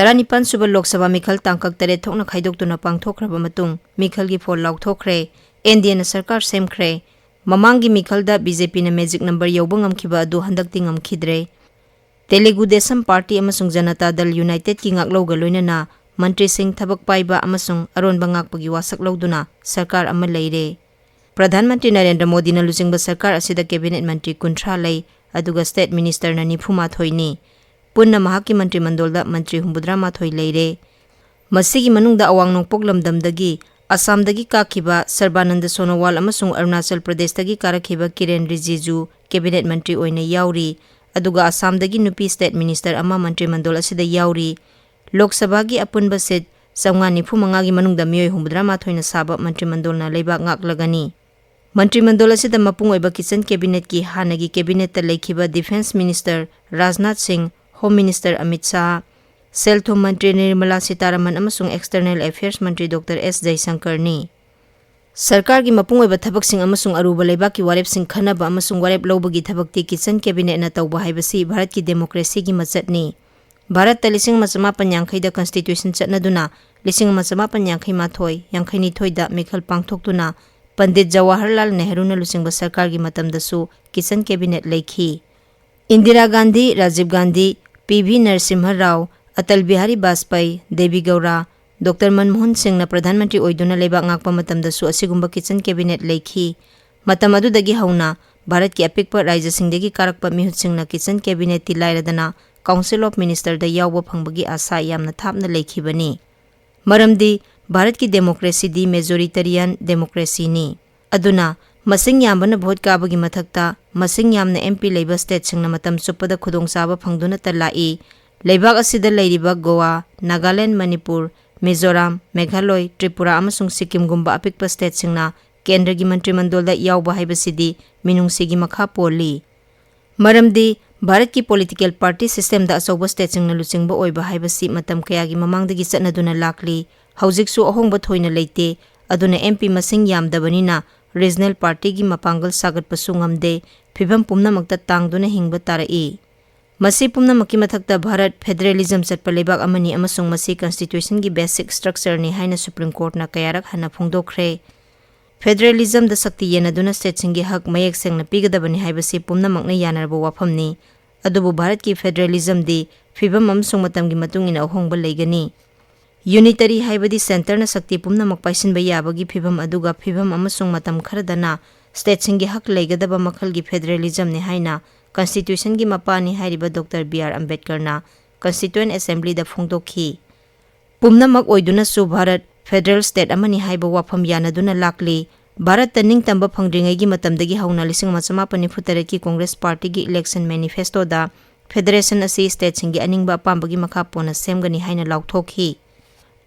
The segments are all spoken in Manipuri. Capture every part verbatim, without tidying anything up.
ꯇꯔꯥꯅꯤꯄꯥꯟ ꯁꯨꯕ ꯂꯣꯛ ꯁꯚꯥ ꯃꯤꯈꯜ ꯇꯥꯡꯀꯛ ꯇꯔꯦꯠ ꯊꯣꯛꯅ ꯈꯥꯏꯗꯣꯛꯇꯨꯅ ꯄꯥꯡꯊꯣꯛꯈ꯭ꯔꯕ ꯃꯇꯨꯡ ꯃꯤꯈꯜꯒꯤ ꯐꯣꯜ ꯂꯥꯎꯊꯣꯛꯈ꯭ꯔꯦ꯫ ꯑꯦꯟ ꯗꯤ ꯑꯦꯅ ꯁꯔꯀꯥꯔ ꯁꯦꯝꯈ꯭ꯔꯦ꯫ ꯃꯃꯥꯡꯒꯤ ꯃꯤꯈꯜꯗ ꯕꯤ ꯖꯦ ꯄꯤꯅ ꯃꯦꯖꯤꯛ ꯅꯝꯕꯔ ꯌꯧꯕ ꯉꯝꯈꯤꯕ ꯑꯗꯨ ꯍꯟꯗꯛꯇꯤ ꯉꯝꯈꯤꯗ꯭ꯔꯦ꯫ ꯇꯦꯂꯨꯒꯨ ꯗꯦꯁꯝ ꯄꯥꯔꯇꯤ ꯑꯃꯁꯨꯡ ꯖꯅꯇꯥ ꯗꯜ ꯌꯨꯅꯥꯏꯇꯦꯗꯀꯤ ꯉꯥꯛꯂꯧꯒ ꯂꯣꯏꯅꯅ ꯃꯟꯇ꯭ꯔꯤꯁꯤꯡ ꯊꯕꯛ ꯄꯥꯏꯕ ꯑꯃꯁꯨꯡ ꯑꯔꯣꯟꯕ ꯉꯥꯛꯄꯒꯤ ꯋꯥꯁꯛ ꯂꯧꯗꯨꯅ ꯁꯔꯀꯥꯔ ꯑꯃ ꯂꯩꯔꯦ꯫ ꯄ꯭ꯔꯙꯥꯟ ꯃꯟꯇ꯭ꯔꯤ ꯅꯔꯦꯟꯗ꯭ꯔ ꯃꯣꯗꯤꯅ ꯂꯨꯆꯤꯡꯕ ꯁꯔꯀꯥꯔ ꯑꯁꯤꯗ ꯀꯦꯕꯤꯅꯦꯠ ꯃꯟꯇ꯭ꯔꯤ ꯀꯨꯟꯊ꯭ꯔꯥ ꯂꯩ, ꯑꯗꯨꯒ ꯁ꯭ꯇꯦꯠ ꯃꯤꯅꯤꯁꯇꯔꯅ ꯅꯤꯐꯨ ꯃꯥꯊꯣꯏꯅꯤ꯫ ꯄꯨꯟꯅ ꯃꯍꯥꯛꯀꯤ ꯃꯟꯇ꯭ꯔꯤꯃꯟꯗꯣꯜꯗ ꯃꯟꯇ꯭ꯔꯤ ꯍꯨꯝꯐꯨꯇꯔꯥ ꯃꯥꯊꯣꯏ ꯂꯩꯔꯦ꯫ ꯃꯁꯤꯒꯤ ꯃꯅꯨꯡꯗ ꯑꯋꯥꯡ ꯅꯣꯡꯄꯣꯛ ꯂꯝꯗꯝꯗꯒꯤ ꯑꯁꯥꯝꯗꯒꯤ ꯀꯥꯈꯤꯕ ꯁꯔꯕꯥꯅꯟꯗ ꯁꯣꯅꯣꯋꯥꯜ ꯑꯃꯁꯨꯡ ꯑꯔꯨꯅꯥꯆꯜ ꯄ꯭ꯔꯗꯦꯁꯇꯒꯤ ꯀꯥꯔꯛꯈꯤꯕ ꯀꯤꯔꯦꯟ ꯔꯤꯖꯤꯖꯨ ꯀꯦꯕꯤꯅꯦꯠ ꯃꯟꯇ꯭ꯔꯤ ꯑꯣꯏꯅ ꯌꯥꯎꯔꯤ꯫ ꯑꯗꯨꯒ ꯑꯁꯥꯝꯗꯒꯤ ꯅꯨꯄꯤ ꯁ꯭ꯇꯦꯠ ꯃꯤꯅꯤꯁꯇꯔ ꯑꯃ ꯃꯟꯇ꯭ꯔꯤꯃꯟꯗꯣꯜ ꯑꯁꯤꯗ ꯌꯥꯎꯔꯤ꯫ ꯂꯣꯛ ꯁꯚꯥꯒꯤ ꯑꯄꯨꯟꯕ ꯁꯤꯠ ꯆꯥꯝꯃꯉꯥ ꯅꯤꯐꯨ ꯃꯉꯥꯒꯤ ꯃꯅꯨꯡꯗ ꯃꯤꯑꯣꯏ ꯍꯨꯝꯐꯨꯇꯔꯥ ꯃꯥꯊꯣꯏꯅ ꯁꯥꯕ ꯃꯟꯇ꯭ꯔꯤꯃꯟꯗꯣꯜꯅ ꯂꯩꯕꯥꯛ ꯉꯥꯛꯂꯒꯅꯤ꯫ ꯃꯟꯇ꯭ꯔꯤꯃꯟꯗꯣꯜ ꯑꯁꯤꯗ ꯃꯄꯨꯡ ꯑꯣꯏꯕ ꯀꯤꯆꯟ ꯀꯦꯕꯤꯅꯦꯠꯀꯤ ꯍꯥꯟꯅꯒꯤ ꯀꯦꯕꯤꯅꯦꯠꯇ ꯂꯩꯈꯤꯕ ꯗꯤꯐꯦꯟꯁ ꯃꯤꯅꯤꯁꯇꯔ ꯔꯥꯖꯅꯥꯊ ꯁꯤꯡ, ꯍꯣꯝ ꯃꯤꯅꯤꯁꯇꯔ ꯑꯃꯤꯠ ꯁꯥꯍ, ꯁꯦꯜ ꯊꯨꯝ ꯃꯟꯇ꯭ꯔꯤ ꯅꯤꯔꯃꯂꯥ ꯁꯤꯇꯥꯔꯥꯃꯟ ꯑꯃꯁꯨꯡ ꯑꯦꯛꯁꯇꯔꯅꯦꯜ ꯑꯦꯐꯤꯌꯔꯁ ꯃꯟꯇ꯭ꯔꯤ ꯗꯣꯛꯇꯔ ꯑꯦꯁ ꯖꯌꯁꯪꯀꯔꯅꯤ꯫ ꯁꯔꯀꯥꯔꯒꯤ ꯃꯄꯨꯡ ꯑꯣꯏꯕ ꯊꯕꯛꯁꯤꯡ ꯑꯃꯁꯨꯡ ꯑꯔꯨꯕ ꯂꯩꯕꯥꯛꯀꯤ ꯋꯥꯔꯦꯞꯁꯤꯡ ꯈꯟꯅꯕ ꯑꯃꯁꯨꯡ ꯋꯥꯔꯦꯞ ꯂꯧꯕꯒꯤ ꯊꯕꯛꯇꯤ ꯀꯤꯆꯟ ꯀꯦꯕꯤꯅꯦꯠꯅ ꯇꯧꯕ ꯍꯥꯏꯕꯁꯤ ꯚꯥꯔꯠꯀꯤ ꯗꯦꯃꯣꯀ꯭ꯔꯦꯁꯤꯒꯤ ꯃꯆꯠꯅꯤ꯫ ꯚꯥꯔꯠꯇ ꯂꯤꯁꯤꯡ ꯑꯃ ꯆꯃꯥꯄꯟ ꯌꯥꯡꯈꯩꯗ ꯀꯟꯁꯇꯤꯇ꯭ꯌꯨꯁꯟ ꯆꯠꯅꯗꯨꯅ ꯂꯤꯁꯤꯡ ꯑꯃ ꯆꯃꯥꯄꯟ ꯌꯥꯡꯈꯩ ꯃꯥꯊꯣꯏ, ꯌꯥꯡꯈꯩ ꯅꯤꯊꯣꯏꯗ ꯃꯤꯈꯜ ꯄꯥꯡꯊꯣꯛꯇꯨꯅ ꯄꯟꯗꯤꯠ ꯖꯋꯥꯍꯔꯂꯥꯜ ꯅꯦꯍꯔꯨꯅ ꯂꯨꯆꯤꯡꯕ ꯁꯔꯀꯥꯔꯒꯤ ꯃꯇꯝꯗꯁꯨ ꯀꯤꯆꯟ ꯀꯦꯕꯤꯅꯦꯠ ꯂꯩꯈꯤ꯫ Indira Gandhi, Rajiv Gandhi, P V Narasimha Rao, Atal Bihari Vajpayee, Deve Gowda, doctor Manmohan ꯁꯤꯡꯅ ꯄ꯭ꯔꯙꯥꯟ ꯃꯟꯇ꯭ꯔꯤ ꯑꯣꯏꯗꯨꯅ ꯂꯩꯕꯥꯛ ꯉꯥꯛꯄ ꯃꯇꯝꯗꯁꯨ ꯑꯁꯤꯒꯨꯝꯕ ꯀꯤꯆꯟ ꯀꯦꯕꯤꯅꯦꯠ ꯂꯩꯈꯤ꯫ ꯃꯇꯝ ꯑꯗꯨꯗꯒꯤ ꯍꯧꯅ ꯚꯥꯔꯠꯀꯤ ꯑꯄꯤꯛꯄ ꯔꯥꯖ꯭ꯌꯁꯤꯡꯗꯒꯤ ꯀꯥꯔꯛꯄ ꯃꯤꯍꯨꯠꯁꯤꯡꯅ ꯀꯤꯆꯟ ꯀꯦꯕꯤꯅꯦꯠꯇꯤ ꯂꯥꯏꯔꯗꯅ ꯀꯥꯎꯟꯁꯤꯜ ꯑꯣꯐ ꯃꯤꯅꯤꯁꯇꯔꯗ ꯌꯥꯎꯕ ꯐꯪꯕꯒꯤ ꯑꯥꯁꯥ ꯌꯥꯝꯅ ꯊꯥꯞꯅ ꯂꯩꯈꯤꯕꯅꯤ꯫ ꯃꯔꯝꯗꯤ ꯚꯥꯔꯠꯀꯤ ꯗꯦꯃꯣꯀ꯭ꯔꯦꯁꯤꯗꯤ ꯃꯦꯖꯣꯔꯤꯇꯦꯔꯤꯌꯟ ꯗꯦꯃꯣꯀ꯭ꯔꯦꯁꯤꯅꯤ꯫ ꯑꯗꯨꯅ ꯃꯁꯤꯡ ꯌꯥꯝꯕꯅ ꯚꯣꯠ ꯀꯥꯕꯒꯤ ꯃꯊꯛꯇ ꯃꯁꯤꯡ ꯌꯥꯝꯅ ꯑꯦꯝ ꯄꯤ ꯂꯩꯕ ꯁ꯭ꯇꯦꯠꯁꯤꯡꯅ ꯃꯇꯝ ꯆꯨꯞꯄꯗ ꯈꯨꯗꯣꯡꯆꯥꯕ ꯐꯪꯗꯨꯅꯇ ꯂꯥꯛꯏ꯫ ꯂꯩꯕꯥꯛ ꯑꯁꯤꯗ ꯂꯩꯔꯤꯕ ꯒꯣꯋꯥ, ꯅꯥꯒꯥꯂꯦꯟ, ꯃꯅꯤꯄꯨꯔ, ꯃꯤꯖꯣꯔꯥꯝ, ꯃꯦꯘꯥꯂꯣꯏ, ꯇ꯭ꯔꯤꯄꯨꯔꯥ ꯑꯃꯁꯨꯡ ꯁꯤꯛꯀꯤꯝꯒꯨꯝꯕ ꯑꯄꯤꯛꯄ ꯁ꯭ꯇꯦꯠꯁꯤꯡꯅ ꯀꯦꯟꯗ꯭ꯔꯒꯤ ꯃꯟꯇ꯭ꯔꯤꯃꯟꯗꯣꯜꯗ ꯌꯥꯎꯕ ꯍꯥꯏꯕꯁꯤꯗꯤ ꯃꯤꯅꯨꯡꯁꯤꯒꯤ ꯃꯈꯥ ꯄꯣꯜꯂꯤ꯫ ꯃꯔꯝꯗꯤ ꯚꯥꯔꯠꯀꯤ ꯄꯣꯂꯤꯇꯤꯀꯦꯜ ꯄꯥꯔꯇꯤ ꯁꯤꯁꯇꯦꯝꯗ ꯑꯆꯧꯕ ꯁ꯭ꯇꯦꯠꯁꯤꯡꯅ ꯂꯨꯆꯤꯡꯕ ꯑꯣꯏꯕ ꯍꯥꯏꯕꯁꯤ ꯃꯇꯝ ꯀꯌꯥꯒꯤ ꯃꯃꯥꯡꯗꯒꯤ ꯆꯠꯅꯗꯨꯅ ꯂꯥꯛꯂꯤ꯫ ꯍꯧꯖꯤꯛꯁꯨ ꯑꯍꯣꯡꯕ ꯊꯣꯏꯅ ꯂꯩꯇꯦ꯫ ꯑꯗꯨꯅ ꯑꯦꯝ ꯄꯤ ꯃꯁꯤꯡ ꯌꯥꯝꯗꯕꯅꯤꯅ ꯔꯤꯖꯅꯦꯜ ꯄꯥꯔꯇꯤꯒꯤ ꯃꯄꯥꯡꯒꯜ ꯁꯥꯒꯠꯄꯁꯨ ꯉꯝꯗꯦ꯫ ꯐꯤꯚꯝ ꯄꯨꯝꯅꯃꯛꯇ ꯇꯥꯡꯗꯨꯅ ꯍꯤꯡꯕ ꯇꯥꯔꯛꯏ꯫ ꯃꯁꯤ ꯄꯨꯝꯅꯃꯛꯀꯤ ꯃꯊꯛꯇ ꯚꯥꯔꯠ federalism ꯆꯠꯄ ꯂꯩꯕꯥꯛ ꯑꯃꯅꯤ ꯑꯃꯁꯨꯡ ꯃꯁꯤ constitutionꯒꯤ basic structureꯅꯤ ꯍꯥꯏꯅ Supreme Courtꯅ ꯀꯌꯥꯔꯛ ꯍꯟꯅ ꯐꯣꯡꯗꯣꯛꯈ꯭ꯔꯦ꯫ Federalismꯗ ꯁꯛꯇꯤ ꯌꯦꯟꯅꯗꯨꯅ stateꯁꯤꯡꯒꯤ ꯍꯛ ꯃꯌꯦꯛ ꯁꯦꯡꯅ ꯄꯤꯒꯗꯕꯅꯤ ꯍꯥꯏꯕꯁꯤ ꯄꯨꯝꯅꯃꯛꯅ ꯌꯥꯅꯔꯕ ꯋꯥꯐꯝꯅꯤ꯫ ꯑꯗꯨꯕꯨ ꯚꯥꯔꯠꯀꯤ federalismꯗꯤ ꯐꯤꯕꯝ ꯑꯃꯁꯨꯡ ꯃꯇꯝꯒꯤ ꯃꯇꯨꯡ ꯏꯟꯅ ꯑꯍꯣꯡꯕ ꯂꯩꯒꯅꯤ꯫ Unitary ꯍꯥꯏꯕꯗꯤ centreꯅ ꯁꯛꯇꯤ ꯄꯨꯝꯅꯃꯛ ꯄꯥꯏꯁꯤꯟꯕ ꯌꯥꯕꯒꯤ ꯐꯤꯕꯝ ꯑꯗꯨꯒ ꯐꯤꯕꯝ ꯑꯃꯁꯨꯡ ꯃꯇꯝ ꯈꯔꯗꯅ stateꯁꯤꯡꯒꯤ ꯍꯛ ꯂꯩꯒꯗꯕ ꯃꯈꯜꯒꯤ federalismꯅꯤ ꯍꯥꯏꯅ constitutionꯒꯤ ꯃꯄꯥꯅꯤ ꯍꯥꯏꯔꯤꯕ Doctor B R Ambedkarꯅ Constituent Assemblyꯗ ꯐꯣꯡꯗꯣꯛꯈꯤ꯫ ꯄꯨꯝꯅꯃꯛ ꯑꯣꯏꯗꯨꯅꯁꯨ ꯚꯥꯔꯠ federal state ꯑꯃꯅꯤ ꯍꯥꯏꯕ ꯋꯥꯐꯝ ꯌꯥꯅꯗꯨꯅ ꯂꯥꯛꯂꯤ꯫ ꯚꯥꯔꯠꯇ ꯅꯤꯡꯇꯝꯕ ꯐꯪꯗ꯭ꯔꯤꯉꯩꯒꯤ ꯃꯇꯝꯗꯒꯤ ꯍꯧꯅ ꯂꯤꯁꯤꯡ ꯑꯃ ꯆꯃꯥꯄꯟ ꯅꯤꯐꯨ ꯇꯔꯦꯠꯀꯤ Congress Partyꯒꯤ election manifestoꯗ federationꯑꯁꯤ stateꯁꯤꯡꯒꯤ ꯑꯅꯤꯡꯕ ꯑꯄꯥꯝꯕꯒꯤ ꯃꯈꯥ ꯄꯣꯟꯅ ꯁꯦꯝꯒꯅꯤ ꯍꯥꯏꯅ ꯂꯥꯎꯊꯣꯛꯈꯤ꯫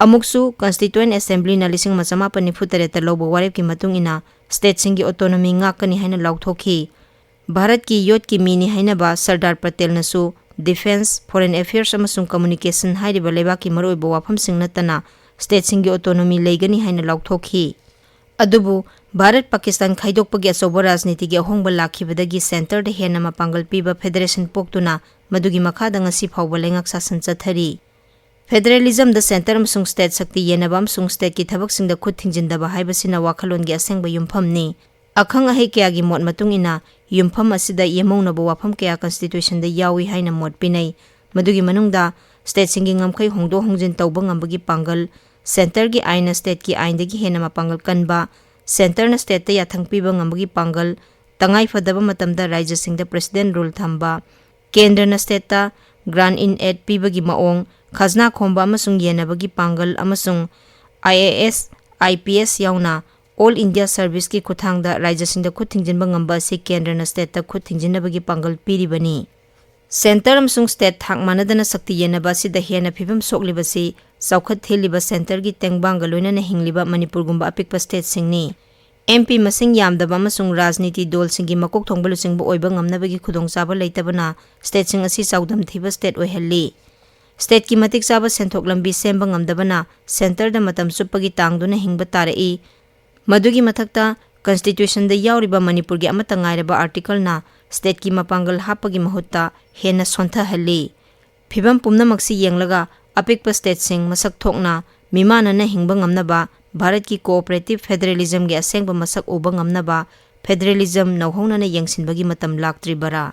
ꯑꯃꯨꯛꯁꯨ Constituent Assemblyꯅ ꯂꯤꯁꯤꯡ ꯑꯃ ꯆꯃꯥꯄꯟ ꯅꯤꯐꯨ ꯇꯔꯦꯠꯇ ꯂꯧꯕ ꯋꯥꯔꯦꯞꯀꯤ ꯃꯇꯨꯡ ꯏꯟꯅ stateꯁꯤꯡꯒꯤ autonomy ꯉꯥꯛꯀꯅꯤ ꯍꯥꯏꯅ ꯂꯥꯎꯊꯣꯛꯈꯤ꯫ ꯚꯥꯔꯠꯀꯤ ꯌꯣꯠꯀꯤ ꯃꯤꯅꯤ ꯍꯥꯏꯅꯕ ꯁꯔꯗꯥꯔ ꯄꯇꯦꯜꯅꯁꯨ defence, foreign affairs ꯑꯃꯁꯨꯡ communication ꯍꯥꯏꯔꯤꯕ ꯂꯩꯕꯥꯛꯀꯤ ꯃꯔꯨꯑꯣꯏꯕ ꯋꯥꯐꯝꯁꯤꯡ ꯅꯠꯇꯅ stateꯁꯤꯡꯒꯤ autonomy ꯂꯩꯒꯅꯤ ꯍꯥꯏꯅ ꯂꯥꯎꯊꯣꯛꯈꯤ꯫ ꯑꯗꯨꯕꯨ ꯚꯥꯔꯠ ꯄꯥꯀꯤꯁꯇꯥꯟ ꯈꯥꯏꯗꯣꯛꯄꯒꯤ ꯑꯆꯧꯕ ꯔꯥꯖꯅꯤꯇꯤꯒꯤ ꯑꯍꯣꯡꯕ ꯂꯥꯛꯈꯤꯕꯗꯒꯤ centreꯗ ꯍꯦꯟꯅ ꯃꯄꯥꯡꯒꯜ ꯄꯤꯕ federation ꯄꯣꯛꯇꯨꯅ ꯃꯗꯨꯒꯤ ꯃꯈꯥꯗ ꯉꯁꯤ ꯐꯥꯎꯕ ꯂꯩꯉꯥꯛ ꯁꯥꯁꯟ ꯆꯠꯊꯔꯤ꯫ Federalismꯗ centre ꯑꯃꯁꯨꯡ state ꯁꯛꯇꯤ ꯌꯦꯟꯅꯕ ꯑꯃꯁꯨꯡ stateꯀꯤ ꯊꯕꯛꯁꯤꯡꯗ ꯈꯨꯠ ꯊꯤꯡꯖꯤꯟꯗꯕ ꯍꯥꯏꯕꯁꯤꯅ ꯋꯥꯈꯜꯂꯣꯟꯒꯤ ꯑꯁꯦꯡꯕ ꯌꯨꯝꯐꯝꯅꯤ꯫ ꯑꯈꯪ ꯑꯍꯩ ꯀꯌꯥꯒꯤ ꯃꯣꯠ ꯃꯇꯨꯡ ꯏꯟꯅ ꯌꯨꯝꯐꯝ ꯑꯁꯤꯗ ꯌꯦꯝꯍꯧꯅꯕ ꯋꯥꯐꯝ ꯀꯌꯥ constitutionꯗ ꯌꯥꯎꯏ ꯍꯥꯏꯅ ꯃꯣꯠ ꯄꯤꯅꯩ꯫ ꯃꯗꯨꯒꯤ ꯃꯅꯨꯡꯗ stateꯁꯤꯡꯒꯤ ꯉꯝꯈꯩ ꯍꯣꯡꯗꯣꯛ ꯍꯣꯡꯖꯤꯟ ꯇꯧꯕ ꯉꯝꯕꯒꯤ ꯄꯥꯡꯒꯜ, centreꯒꯤ ꯑꯥꯏꯟꯅ stateꯀꯤ ꯑꯥꯏꯟꯗꯒꯤ ꯍꯦꯟꯅ ꯃꯄꯥꯡꯒꯜ ꯀꯟꯕ, centreꯅ stateꯇ ꯌꯥꯊꯪ ꯄꯤꯕ ꯉꯝꯕꯒꯤ ꯄꯥꯡꯒꯜ, ꯇꯉꯥꯏ ꯐꯗꯕ ꯃꯇꯝꯗ ꯔꯥꯖ꯭ꯌꯁꯤꯡꯗ president rule ꯊꯝꯕ, ꯀꯦꯟꯗ꯭ꯔꯅ stateꯇ grant in aid ꯄꯤꯕꯒꯤ ꯃꯑꯣꯡ, ꯈꯖꯅꯥ ꯈꯣꯝꯕ ꯑꯃꯁꯨꯡ ꯌꯦꯟꯅꯕꯒꯤ ꯄꯥꯡꯒꯜ ꯑꯃꯁꯨꯡ IAS, IPS ꯌꯥꯎꯅ All India Serviceꯀꯤ ꯈꯨꯠꯊꯥꯡꯗ ꯔꯥꯖ꯭ꯌꯁꯤꯡꯗ ꯈꯨꯠ ꯊꯤꯡꯖꯤꯟꯕ ꯉꯝꯕ ꯑꯁꯤ ꯀꯦꯟꯗ꯭ꯔꯅ stateꯇ ꯈꯨꯠ ꯊꯤꯡꯖꯤꯟꯅꯕꯒꯤ ꯄꯥꯡꯒꯜ ꯄꯤꯔꯤꯕꯅꯤ꯫ Centre ꯑꯃꯁꯨꯡ state ꯊꯥꯛ ꯃꯥꯟꯅꯗꯅ ꯁꯛꯇꯤ ꯌꯦꯟꯅꯕ ꯑꯁꯤꯗ ꯍꯦꯟꯅ ꯐꯤꯕꯝ ꯁꯣꯛꯂꯤꯕꯁꯤ ꯆꯥꯎꯈꯠ ꯊꯤꯜꯂꯤꯕ centreꯒꯤ ꯇꯦꯡꯕꯥꯡꯒ ꯂꯣꯏꯅꯅ ꯍꯤꯡꯂꯤꯕ ꯃꯅꯤꯄꯨꯔꯒꯨꯝꯕ ꯑꯄꯤꯛꯄ stateꯁꯤꯡꯅꯤ꯫ MP ꯃꯁꯤꯡ ꯌꯥꯝꯗꯕ ꯑꯃꯁꯨꯡ ꯔꯥꯖꯅꯤꯇꯤ ꯗꯣꯜꯁꯤꯡꯒꯤ ꯃꯀꯣꯛ ꯊꯣꯡꯕ ꯂꯨꯆꯤꯡꯕ ꯑꯣꯏꯕ ꯉꯝꯅꯕꯒꯤ ꯈꯨꯗꯣꯡꯆꯥꯕ ꯂꯩꯇꯕꯅ stateꯁꯤꯡ ꯑꯁꯤ ꯆꯥꯎꯗꯝ ꯊꯤꯕ state ꯑꯣꯏꯍꯜꯂꯤ꯫ Stateꯀꯤ ꯃꯇꯤꯛ ꯆꯥꯕ ꯁꯦꯟꯊꯣꯛ ꯂꯝꯕꯤ ꯁꯦꯝꯕ ꯉꯝꯗꯕꯅ centreꯗ ꯃꯇꯝ ꯆꯨꯞꯄꯒꯤ ꯇꯥꯡꯗꯨꯅ ꯍꯤꯡꯕ ꯇꯥꯔꯛꯏ꯫ ꯃꯗꯨꯒꯤ ꯃꯊꯛꯇ constitutionꯗ ꯌꯥꯎꯔꯤꯕ ꯃꯅꯤꯄꯨꯔꯒꯤ ꯑꯃꯠꯇ ꯉꯥꯏꯔꯕ articleꯅ stateꯀꯤ ꯃꯄꯥꯡꯒꯜ ꯍꯥꯞꯄꯒꯤ ꯃꯍꯨꯠꯇ ꯍꯦꯟꯅ ꯁꯣꯟꯊꯍꯜꯂꯤ꯫ ꯐꯤꯚꯝ ꯄꯨꯝꯅꯃꯛꯁꯤ ꯌꯦꯡꯂꯒ ꯑꯄꯤꯛꯄ stateꯁꯤꯡ ꯃꯁꯛ ꯊꯣꯛꯅ ꯃꯤꯃꯥꯟꯅꯅ ꯍꯤꯡꯕ ꯉꯝꯅꯕ ꯚꯥꯔꯠꯀꯤ cooperative federalismꯒꯤ ꯑꯁꯦꯡꯕ ꯃꯁꯛ ꯎꯕ ꯉꯝꯅꯕ federalism ꯅꯧꯍꯧꯅꯅ ꯌꯦꯡꯁꯤꯟꯕꯒꯤ ꯃꯇꯝ ꯂꯥꯛꯇ꯭ꯔꯤꯕꯔꯥ?